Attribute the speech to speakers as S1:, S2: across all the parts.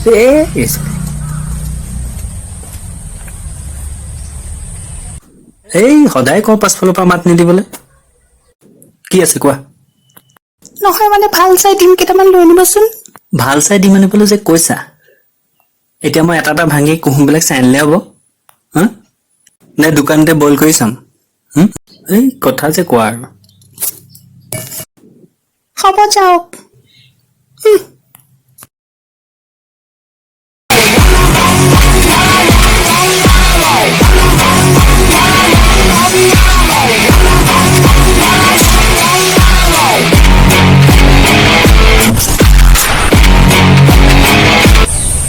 S1: এই এই সদায় কওঁ পাছফালৰ পৰা মাত নিদিবলৈ। কি আছে কোৱা?
S2: নহয়, মানে ভাল চাই ডিম কেইটামান লৈ আনিবচোন।
S1: ভাল চাই ডিম আনিবলৈ যে কৈছা, এতিয়া মই এটা এটা ভাঙি কুহুমবিলাক চাই আনিলে হ'ব, হা? নে দোকানতে বইল কৰি চাম? হুম? এই কথা যে কোৱা আৰু।
S2: হ'ব, যাওক।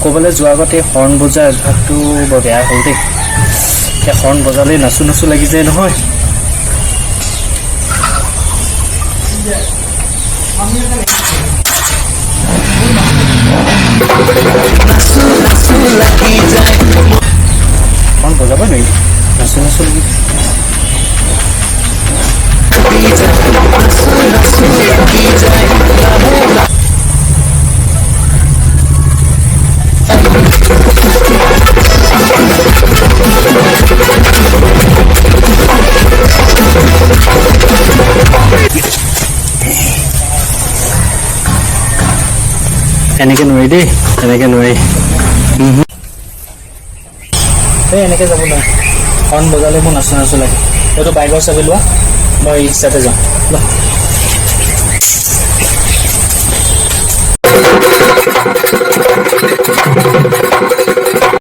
S1: ক'ৰবালৈ যোৱাৰ আগতে হৰ্ণ বজোৱা অভ্যাসটো বৰ বেয়া হ'ল দেই। এতিয়া হৰ্ণ বজালেই নাচো নাচো লাগি যায় নহয়। হৰ্ণ বজাবই নোৱাৰি, নাচো নাচো লাগি। এনেকে নোৱাৰি দেই, এনেকে নোৱাৰি। এই এনেকে যাব নোৱাৰি, হৰ্ণ বজালে মোৰ নাচো নাচো লাগে। এইটো বাইকৰ চাবি লোৱা, মই ৰিক্সাতে যাওঁ। লোৱা।